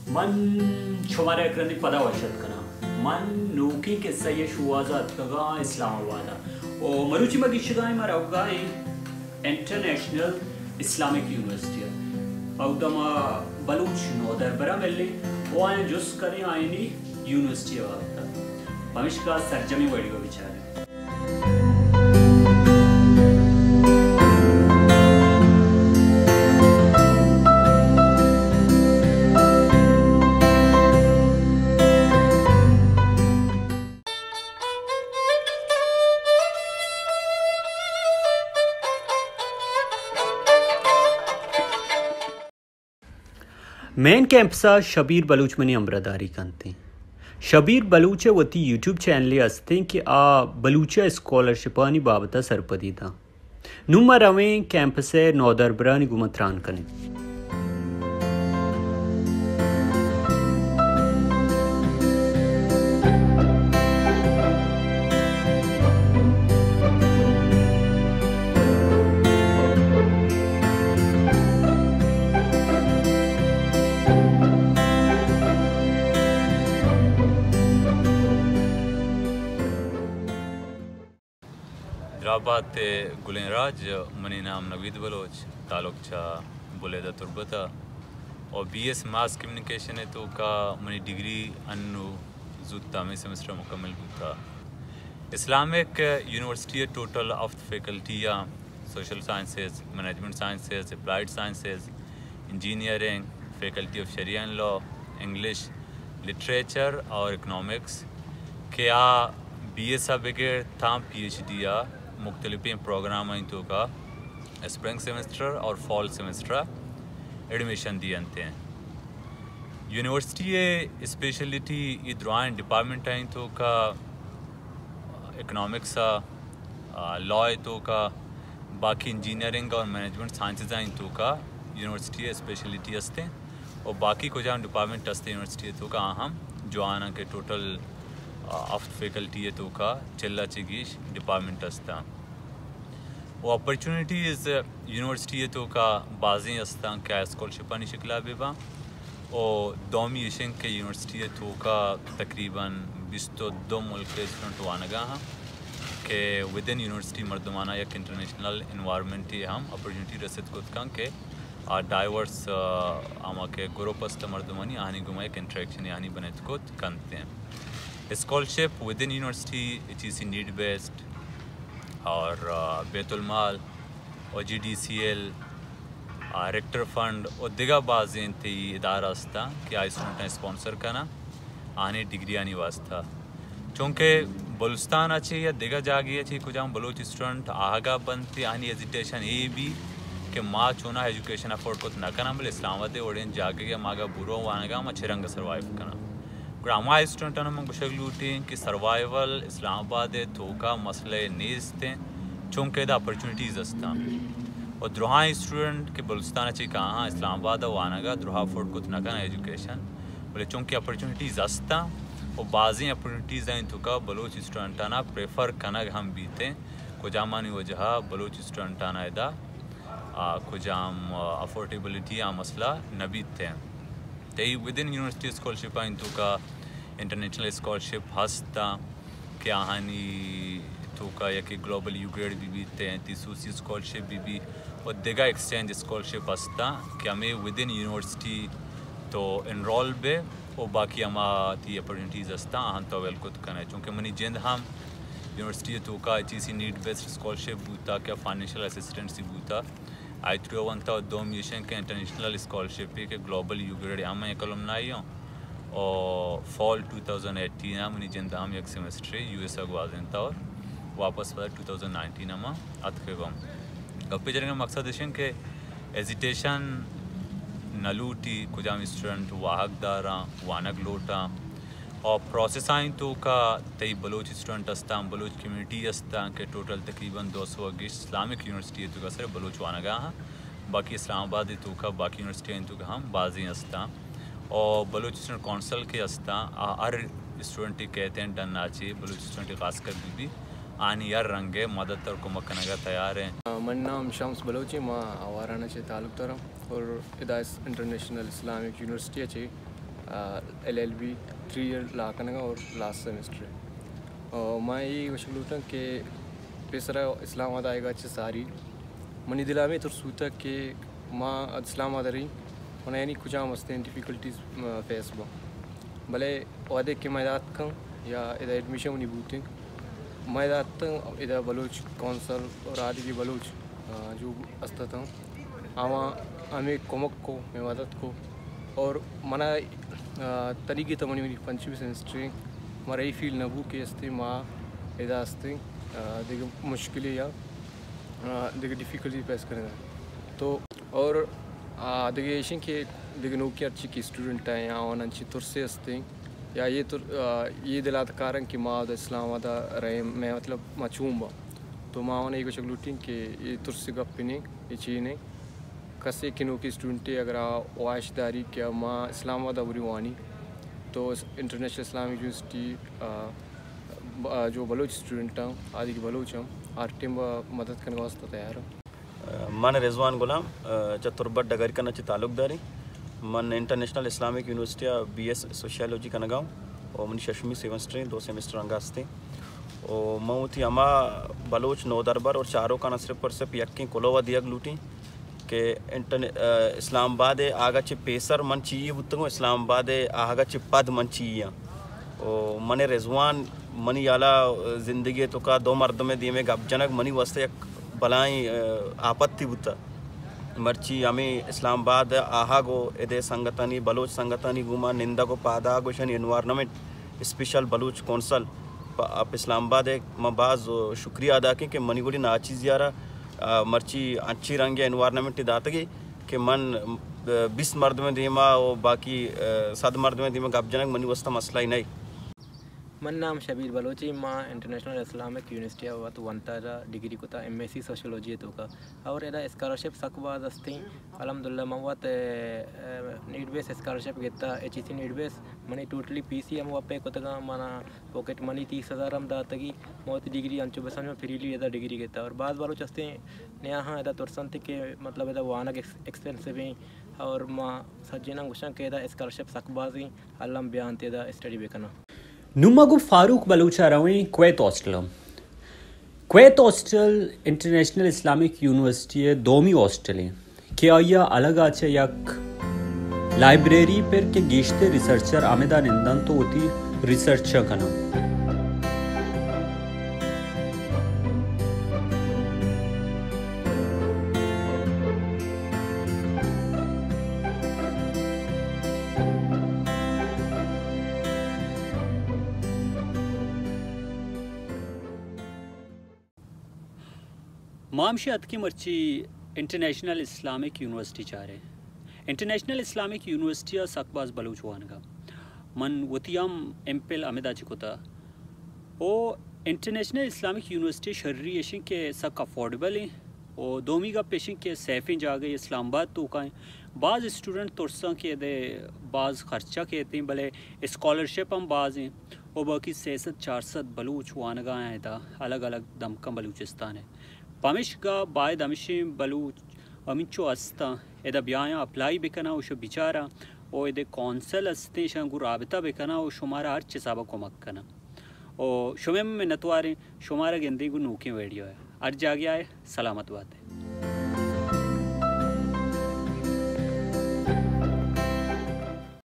من شمارا یک رندے پدا وش اتک کناں۔ من نوکیں قصہ ءِ شوہاز ءَ اتکگاں اسلام آباد ءَ۔ او مروچی ما گیشگا ایں، ما روگا ایں انٹرنیشنل اسلامک یونیورسٹی ءَ۔ اودا ما بلوچ نودربراں ملیں و آیاں جست کنیں آیانی یونیورسٹی ءِ بابت ءَ۔ پمیشکا سرجمیں ویڈیو ءَ بچاریں۔ مین کیمپس ءَ شبیر بلوچ منی ہمراہداری کنت ایں۔ شبیر بلوچ ءِ وتی یوٹیوب چینلے است ایں کہ آ بلوچ ءَ اسکالرشپانی بابت ءَ سرپدی داں۔ نوں ما رویں کیمپس ءِ نودربرانی گوما تران کنیں۔ درابات ءِ گلیں راج، منی نام نوید بلوچ، تعلق چہ بلیدہ تربت ءَ، اور بی ایس ماس کمیونیکیشن ءِ توکا منی ڈگری انو زوت ہمے سمسٹر مکمل بوتا۔ اسلامک یونیورسٹی ءِ ٹوٹل ہفت فیکلٹی ءَ، social sciences, management sciences, applied sciences, engineering, faculty of Shariah اینڈ لا، انگلش، لٹریچر اور اکنامکس، کہ آ بی ایس ءَ بگر تاں پی ایچ ڈی ءَ مختلفیں پروگرامانی توکا اسپرنگ سمسٹر اور فال سمسٹر ایڈمیشن دینت ایں۔ یونیورسٹی ءِ اسپیشلٹی اے درائیں ڈپارٹمنٹانی توکا، اکنامکس ءَ، آ، لا ءِ توکا، باقی انجینئرنگ اور مینجمنٹ سائنسز ءِ توکا یونیورسٹی ءِ اسپیشلٹی است ایں۔ و باقی کجام ڈپارٹمنٹ است یونیورسٹی ءِ توکا، آ ہم جوان ایں کہ ٹوٹل، آ، ہفت فیکلٹی ءِ توکا چل ءَ چہ گیش ڈپارٹمنٹ است ایں۔ و اپرچونیٹیز یونیورسٹی ءِ توکا بازیں است ایں کہ آ اسکالرشپانی شکل ءَ بہ باں۔ و دومی ایش ایں کہ یونیورسٹی ءِ توکا تقریباً بیست و دو ملک ءِ اسٹوڈنٹ وانگا ایں کہ ودن یونیورسٹی مردمانا یک انٹرنیشنل انوائرمنٹے ہم اپرچونیٹی رسیت کت کن کہ آ ڈائیورس، آ، ہما کہ گروپ است مردمانی، آہانی گوما یک انٹریکشنے آہانی بنیت کت کنت ایں۔ اسکالرشپ ودن یونیورسٹی، ایچ ای سی نیڈ بیسڈ اور، آ، بیت المال اور جی ڈی سی ایل، آ، ریکٹر فنڈ اور دگہ بازیں تئی ادارہ است ایں کہ آ اسٹوڈنٹاں اسپانسر کناں آہانی ڈگریانی واسطہ۔ چونکہ بلوچستان ءَ چہ یا دگہ جاگہے ءَ چہ کجام بلوچ اسٹوڈنٹ آہگا بنت، آہانی ہیزیٹیشن اے بی کہ ما چوناہا ایجوکیشن افورڈ کت نہ کناں، بلے اسلام آباد ءِ وڑیں جاگہے ءَ ما اگاں برواں وانگا، ما چہ رنگ ءَ سروائیو کناں۔ گڑا ہما اسٹوڈنٹاں من گوشگ لوٹیں کہ سروائیول اسلام آباد ءِ توکا مسئلہ نیست ایں، چونکہ ادا اپرچونیٹیز است ایں۔ و درہائیں اسٹوڈنٹ کہ بلوچستان ءَ چہ کاہاں اسلام آباد ءَ وانگا، درہا افورڈ کت نہ کناں ایجوکیشن، بلے چونکہ اپرچونیٹیز است ایں و بازیں اپرچونیٹیز ایں توکا بلوچ اسٹوڈنٹانا پریفر کنگ ہم بیت ایں۔ کجامانی وجہا بلوچ اسٹوڈنٹانا ادا، آ، کجام، آ، افورڈیبلٹی آ مسئلہ نہ بیت ایں۔ تئی ودن یونیورسٹی اسکالرشپ آں توکا انٹرنیشنل اسکالرشپ ہست ایں کہ آہانی توکا یکے گلوبل یو گریڈ بہ بیت ایں، تئی سوسی اسکالرشپ بہ بی و دگہ ایکسچینج اسکالرشپ ہست ایں کہ ہمے ودن یونیورسٹی تو انرول بے و باقی ہما تئی اپرچونیٹیز ہست ایں، آہاں تو اویل کت کنے۔ چونکہ منی جند ہم یونیورسٹی توکا ایچ ای سی نیڈ بیسڈ اسکالرشپ بوتا کہ فائنینشل اسسٹنسی بوتا۔ آئی تھرو ونتا و دومی ایش ایں کہ انٹرنیشنل اسکالرشپ کہ گلوبل یو گریڈ ہم یک الومنائی اوں۔ و فال ٹو تھاؤزنڈ ایٹین ءَ منی جند ہم یک سیمسٹرے یو ایس ءَ گوازینتا اور واپس پدا ٹو تھاؤزنڈ نائنٹین ءَ ما اتکگوں۔ گپے جنگ ءِ مقصد ایش ایں کہ ہیزیٹیشن نہ لوٹی، کجام اسٹوڈنٹ واہگ داراں، وانگ لوٹاں۔ اور پروسیس آں توکا تئی بلوچ اسٹوڈنٹ ہستاں، بلوچ کمیونٹی ہستاں کہ ٹوٹل تقریباً دو سو ءَ گیش اسلامک یونیورسٹی ءِ توکا سر بلوچ وانگا ہاں۔ باقی اسلام آباد ءِ توکا، باقی یونیورسٹی آں توکا ہم بازیں ہستاں۔ اور بلوچ اسٹوڈنٹ کونسل کہ ہستاں، آ ہر اسٹوڈنٹ ءِ کہتے ہیں ڈن آچے، بلوچ اسٹوڈنٹ ءِ خاص کر بی بی، آنی ہر رنگ ءِ مدد اور کمک کنگا تیار ایں۔ منی نام شمس بلوچ ایں، ما آواران ءَ چہ تعلق داراں اور ادا اس-، انٹرنیشنل اسلامک یونیورسٹی ءَ چہ L L B three year law کنگا اور لاسٹ سیمسٹر۔ اور ما یہ گوشگ لوٹاں کہ پیسرا اسلام آباد آئیگا چہ ساری منی دل ہمے ترس بوتگ کہ ما اسلام آباد رہی، منا یعنی کجام ہستیں ڈیفیکلٹیز فیس با، بلے وہدے کہ ما ادا اتکاں یا ادا ایڈمیشن منی بوتیں، ما ادا اتاں، ادا بلوچ کونسل اور آدگی بلوچ آ، جو استتاں، آواں ہمے کمک کو، ہمے مدد کو۔ اور منا، آ، تنیگی تو منی، منی پنچمی سیمسٹر، مارا یہ فیل نہ بو کہ استیں ما ادا استیں، آ، دگہ مشکلے یا، آ، دگہ ڈیفیکلٹی فیس کرنا۔ تو اور، آ، دگہ ایشیں کہ دگہ نوکی ہرچی کہ اسٹوڈنٹ ہیں یا آواں انچی ترسے استیں یا یہ تر-، آ، یہ دلات کارن کہ ما دا اسلام آباد رہے، میں مطلب ما چون با۔ تو ما آواں یہ گوشگ لوٹیں کہ یہ ترس گپ نہیں، یہ چی نہیں۔ کسے کہ نوکی اسٹوڈنٹے اگر آ واہش داری کہ ما اسلام آباد بری وانی، تو اس-، انٹرنیشنل اسلامک یونیورسٹی، آ، ب-، آ، جو بلوچ اسٹوڈنٹ ہیں، آدگی بلوچ ہیں، ہر ٹائم با مدد کرنے واسطہ تیار ہیں۔ من رضوان غلام، چہ تربت ڈگاری کنا چہ تعلق داری۔ من international Islamic university B S sociology کنگا ہوں اور منی ششمی سیمسٹر ہیں، دو سیمسٹر انگا ہستے۔ اور من وتی ہما بلوچ نودربر اور چاروکانا صرف اور صرف یکیں کلوہ دیگ لوٹیں کہ انٹرن-، آ، اسلام آباد آگا چہ پیسر من چی بوتگوں، اسلام آباد آگا چہ پد من چی آں۔ و من رضوان، منی یالا زندگی توکا دو مردم دیمے گپ جنگ منی واسطہ یک بلائیں، آ، آپتی بوتا۔ مرچی ہمیں اسلام آباد آہگ و ادے سنگتانی، بلوچ سنگتانی گوما نندگ و پاداگ و شنی انوائرمنٹ، اسپیشل بلوچ کونسل پ-، اپ اسلام آباد ء ما باز شکریہ ادا کیں کہ منی گوڑی ناچیز یارا، آ، مرچی انچی رنگ انوائرمنٹ داتگی کہ من، آ، بیست مردم دیما و باقی، آ، صد مردم دیما گپ جنگ منی واسطہ مسئلہ ہی نہیں۔ من نام شبیر بلوچی، ما انٹرنیشنل اسلامک یونیورسٹی ء وت ونتا ڈگری کتا ایم ایس سی سوشیولوجی ء توکا، اور ادا اسکالرشپ سک باز ہستیں۔ الحمدللہ من وت، آ، نیڈ بیس اسکالرشپ گتا، ایچ ای سی نیڈ بیس، منی ٹوٹلی پی سی ہم وپے کتگاں، منا پاکٹ منی تیس ہزار ہم داتگی، من وتی ڈگری انچو بسمجھاں فریلی ادا ڈگری گتا۔ اور باز بلوچ ہستیں نیاہاں ادا ترسنت کہ مطلب ادا وانگ ایکس-، ایکسپینسو ہیں، اور ما سجیناں گوشاں کہ ادا اسکالرشپ سک باز ہیں، الم بیانت ادا اسٹڈی بکناں۔ نوں ما گوں فاروق بلوچ ء رویں کویت ہاسٹل ء۔ Kuwait hostel international Islamic university ء دومی ہاسٹل انت کہ آئی ء الگ ء چہ یک لائبریری پر کہ گیشتر ریسرچر ہمدا نندنت و وتی ریسرچ ء کننت۔ ما ہمشی اتکیں مرچی انٹرنیشنل اسلامک یونیورسٹی چاریں۔ انٹرنیشنل اسلامک یونیورسٹی ء سک باز بلوچ وانگا۔ من وتی ہم ایم پل ہمدا چہ کتا۔ او انٹرنیشنل اسلامک یونیورسٹی شری اشیں کہ سک افورڈیبل ہیں۔ او دومی گپ اشیں کہ سیفیں جاگہ اسلام آباد توکا ہیں۔ باز اسٹوڈنٹ ترساں کہ ادے باز خرچہ کیت ہیں، بلے اسکالرشپ ہم باز ہیں۔ و باقی سئے سد چار سد بلوچ وانگا ایں ادا الگ الگ دمکاں بلوچستان ء۔ پمشکا باید ہمشیں بلوچ ہمینچو ہستاں ادا بیایاں اپلائی بکناں و شو بچاراں و ادے کونسل ہستیں شاں گوں رابطہ بکناں و شمارا ہرچ حسابا کمک کناں۔ و شمئے ہم منتواریں، شمارا گندیں گوں نوکیں ویڈیو ء۔ ہر جاگہ آئے سلامت بات۔